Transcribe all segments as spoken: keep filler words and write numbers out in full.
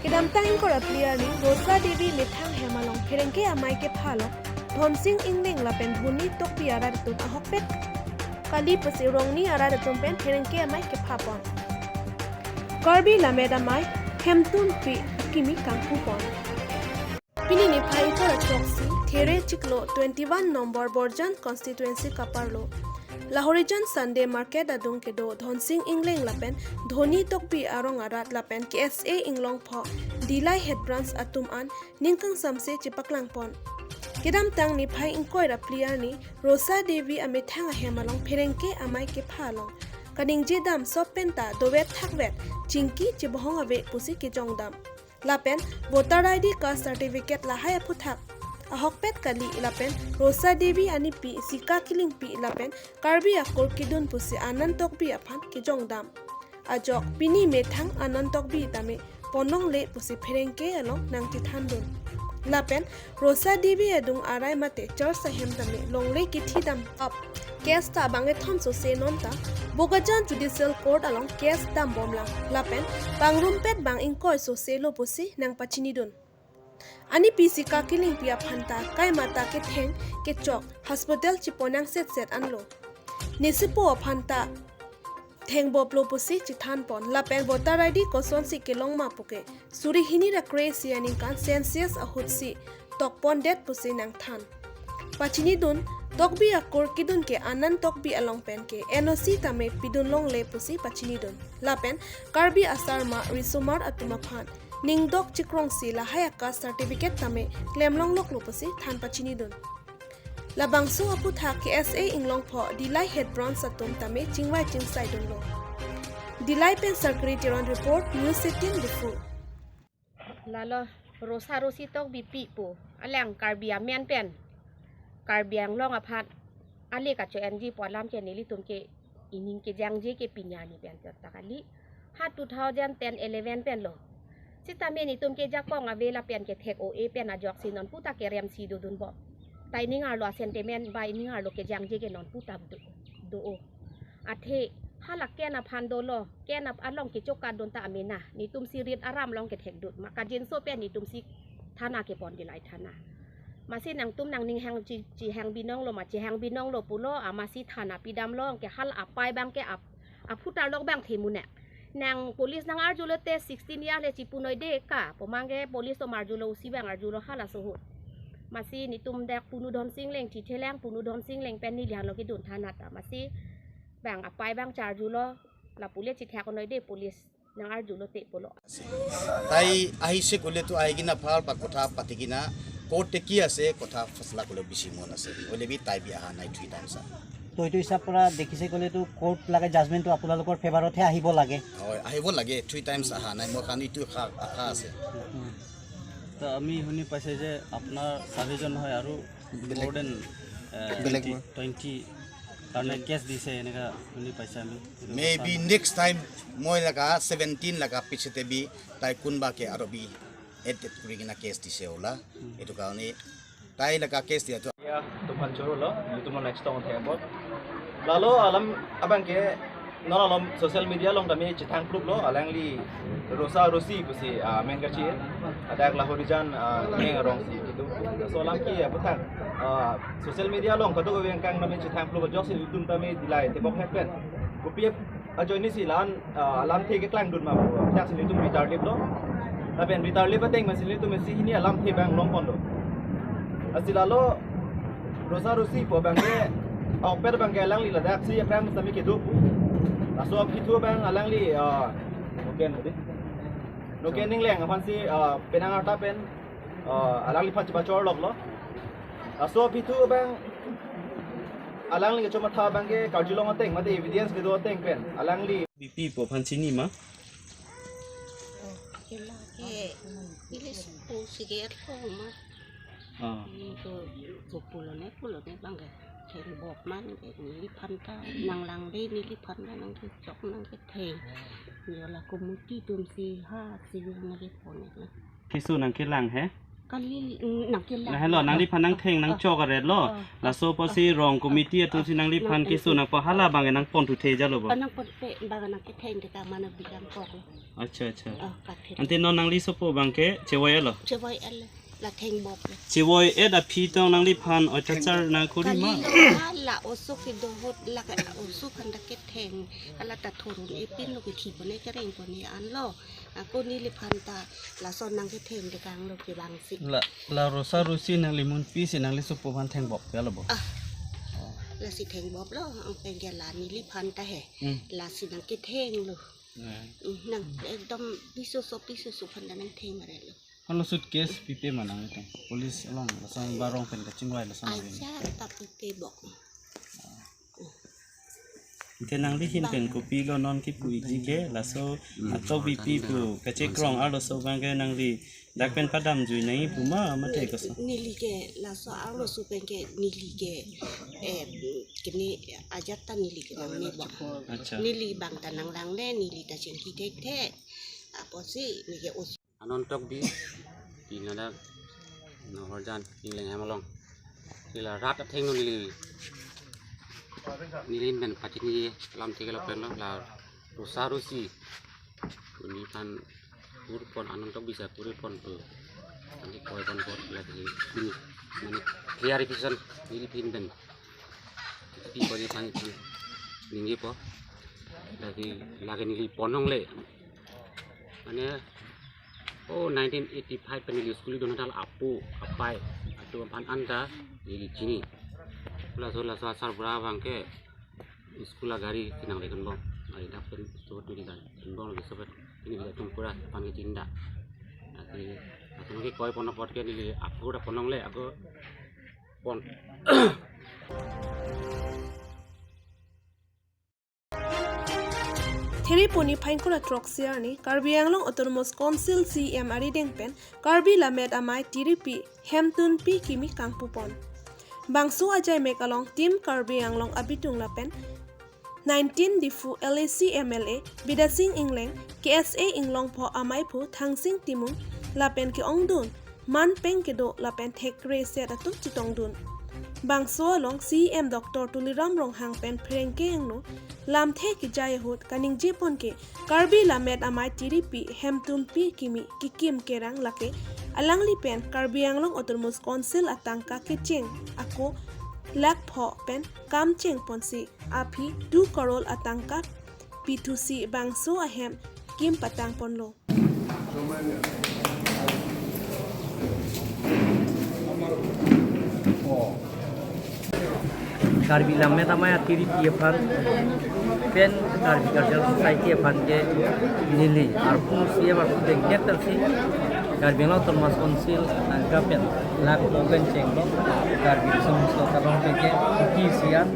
Kedamtang ingkoi ra phli arni Rosa Devi methang hem along pherangke amei kepha along Dhonsing Engleng lapen Dhoni Tokbi arat atum ahokpet kali pusi Rongni arat atum pen pherangke amei kepha pon. Karbi Lammet Amei Hemtunpi Kimi Kangpu Pon. Pini niphai ingkoi ra throksi, There chiklo twenty-one number Borjan constituency kaparlo Lahorijan Sunday Market adung kedo Dhonsing Engleng lapen Dhoni Tokbi arong arat lapen K S A Inglongpho Dillai Head Branch atum an ning kangsamse chepaklang pon. Kedamtang niphai ingkoi ra phli arni Rosa Devi amethang ahem along pherangke amei kepha along kaningje dam sop penta dovet thakvet chingki chebohong ave pusi kejong dam. Lapen voter I D card certificate lahai aphuthak ahokpet kali lapen Rosa Devi anipi Sika Killingpi lapen Karbi akur kedun pusi Anand Tokbi aphan kejong dam. Ajok pini methang Anand Tokbi tame ponlongle pusi pherangke along nangchethan dun. Lapen Rosa Devi adung arai mate church ahem tame longle kethi dam ap case ta bang kethom sose non ta Bokajan Judicial Court along case dam bomlang lapen pangrumpet bang ingkoi sose lo pusi nangpachini dun. Anipi Sika Killingpi aphan ta kaimata ketheng kechok hospital chepon nangsetset anlo. Nisipo aphan ta thengboplo pusi chethan pon lapen voter I D kosonsi kelong ma puke suri hini ra kre-isi aningkan census ahutsi tokpondet pusi nangthan. Pachini dun, Tokbi akur kedun ke Anand Tokbi along pen ke N O C tame pidun longle pusi pachini dun. Lapen Karbi asarma risomar atum aphan ningdok chikrongsi lahai aka certificate tame klemlong loklo pusi than pachini dun. Labangso aphuthak K S A Inglongpho Dillai Head Branch atum tame chingvai chingsai dunlo. Dillai pen Sarkari Teron report, News eighteen Diphu. Lalo Rosa Rosi Tokbi pu alang Karbi amen pen Karbi Anglong aphan ale kacho-enji pu alam ke nelitum ke ining kejangje ke pini arni pen ta kali. Ha two thousand ten eleven pen lo. Sitame netum ke jakong ave lapen kethek o-e pen ajoksi non puta keremsi dodun bom. Tai ning arlo a-sentiment ba ining arlo kejangje ke non puta do, do-o. Athe hala ken aphan dolo, ken ap along kechoka dun ta amena. Netumsi rit aram along kethek dut. Ma kajinso pen netumsi thana kepon Dillai thana. Masi nangtum nangning hang chi, chihang binong lo ma chihang binong lo pulo, amasi thana pidam long ke hala apei bang ke ap, aphutar lok bang themu ne. Nang police nang arjulo te sixteen year le chipunoi de ka, pomang ke police atum arjulo usi bang arjulo hala sohut. Masi netum dak punu Dhonsing Engleng, chithelang punu Dhonsing Engleng pen neli halo kedun thana ta. Masi bang apei bang charjulo, lapu le chithak noi de police nang arjulo te pulo. Tai ahise kole tu ahi kena phal pa kotha pati kena court te ki ase kotha fasla kole bisi mon ase. Ole bi tai bi aha nai three times a. তো এইটো হিচাপ পৰা দেখিছে ক'লেতো কোৰ্ট লাগে জাজমেণ্টটো আপোনালোকৰ ফেভাৰতহে আহিব লাগে। হয়, আহিব লাগে। Three times aha nai, মোৰ কাৰণে এইটো আশা, আশা আছে। তো আমি শুনি পাইছে যে আপোনাৰ চাৰিজন নহয় আৰু বেলেগ, more than, এ, বেলেগ টুৱেণ্টি, টুৱেণ্টি কাৰণে কেছ দিছে, এনেকা শুনি পাইছে আমি। Maybe next time মই লগা ছেভেণ্টিন লগা পিছতে বি তাই কোনোবা কে আৰু বি এড কৰি কিনা কেছ দিছে ওলা। এইটো কাৰণে tai laka case dia tu. Ya, tumphan choro lo, YouTube lo next tong thebo. Lalo alam abang ke non alom social media along tame chethang proof lo, alangli Rosa Rosi pusi, ah, main kachi, adak Lahorijan, ah, main arong si gitu. So alam ki apa tak, ah, social media along kado yang kang tame chethang proof jok si YouTube tame Dillai tebok happen. Kopi ajoine si lan, ah, alamthe keklangdun ma pu. Dak si netum bitar lip lo. Lapen bitar lip ateng ma si netum si hini alamthe bang longpon do. Lasi lalo Rosa Rosi pu abang ke, ah, per abang ke alangli ladak si aphrang sami kedo pu. Laso aphi thu abang alangli, ah, Noken dei. Noken Engleng aphan si, ah, penang arta pen, ah, alangliphan chepachor lok lo. Laso aphi thu abang alangli kechomatha abang ke karjulong ateng mate evidence kedo ateng pen alangli. Bipi pu aphan chini ma? Oh, kela ke ilis pu siget ko ma. Ah. Ini tu, tu pulo ne, pulo ne bang ke. Theng bok man ke neliphan ta nanglang dei, neliphan ta nangkechok nangketheng. Yo la committee atum si ha si nangkepon ne. Keso nangkelang he? Kali, mm, nang kila. Na helo, nangliphan nangtheng nangchok aret lo. Oh. Laso apotsi rong committee atumsi nangliphan, nang keso nangpo, hala abang nangpon thuthe jalo bo. Oh, nangpon pe, bang nangketheng de kamana bikang kok lo. Acha, acha. Oh, kathe. Ante non nangli sopo abang ke chevoi-et lo? Chevoi-et lo. La thengbop lo. Chevoi-et aphi tong nangliphan oitachar nangkori ma? Kali la, la oso kedo ahut la ke oso aphan ta ketheng. Hala ta thurun-e pin lo, kethi pon-e kereng pon-e an lo. Ako neliphan ta lason nangketheng de kang lo kevangsi. La, la Rosa Rosi nangli munpi si nangli sopo aphan thengbop ya lo bo? Ah. Lasi thengbop lo, ang penke la neliphan ta he. Hmm. Lasi nangketheng lo. Hmm. Hmm, nang ekdom pisoso pisoso aphan ta nangtheng mare lo. Halo suitcase pipe ma nang itu? Police along, lason barong pen kachingvai lason. Aja ta pipe bok. Ke nangli ahin pen kopi lo non kipu iji ke, laso atok bipi pu kachekrong arloso abang ke nangli dak pen padam jui nangji pu ma mate koson? Neli ke laso arloso pen ke neli ke, eh, kene ajat ta neli ke nang ne bang. Acha. Neli bang ta nanglang le, neli ta chingki thekthe. Apotsi neli ke us- Anon Tokbi, pini ladak Naharjan, Ingleng hem along. Neli la rat athengno neli, neli ahin pen pachini alam thek lo pen lo, la Rosa Rosi. Neliphan kur pon, Anon Tokbi si kur pon pu. Nangkekoi pon apot lake pini, mane clarification neli ahin pen pi pon aphan ningjepo. Lake, lake neli pon longle. Mane, oh, nineteen eighty-five pen neli school dun hadak apo, apai atum aphan anta neli chini. Laso, laso asarbura abang ke school agari chinang le kan bom. Ai dak pen tu tu di kan. Kan bom lagi sobat. Ini bila tumpura aphan ke chinda. Lasi, laso nangkekoi pon apot ke neli apo ta pon longle, ako pon. Thereponi phaikhur ra throksi arni Karbi Anglong Autonomous Council C E M arideng pen Karbi Lammet Amei Tiripi Hemtunpi Kimi kangpupon. Bangso ajaimek along Team Karbi Anglong abitung lapen nineteen Diphu L A C M L A Bidya Sing Engleng, K S A Inglongpho ameiphu Thangsing Timung lapen ke-ongdung man peng kedo lapen thekre set atum chetongdun. Bangso along C E M Doctor Tuliram Ronghang pen pherangke angno lamthe kejai ahut kaningje pon ke Karbi Lammet Amei Tiripi Hemtunpi Kimi kekim kerang lake alangli pen Karbi Anglong Autonomous Council atangka kecheng ako lakh pho pen kam cheng ponsi aphi two crore atangka pithusi bangso ahem kim patang ponlo. Karbi Lammet Amei Tiripi aphan pen Karbi Cultural Society aphan ke neli arpu C E M arpu dengdek tersi Karbi Anglong Autonomous Council atangka pen lakh pho pen chenglo. Karbi Riso Nimso Akalong pen ke Kuki Sian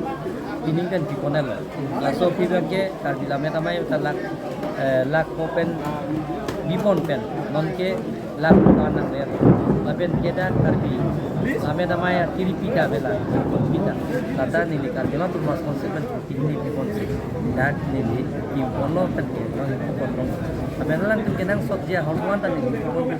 pining pen piponlo. Laso aphi pen ke Karbi Lammet Amei ta lakh, eh, lakh pho pen bipon pen non ke lakh pho nang le. Lapen ke dak Karbi Lammet Amei Tiripi ta avela, pita. Lata neli Karbi Anglong Autonomous Council pen pini piponsi dak neli kim ponlo pen ke nang piponlo. Lapen alang pen kenangsot ji ahormu an ta neli pipon pen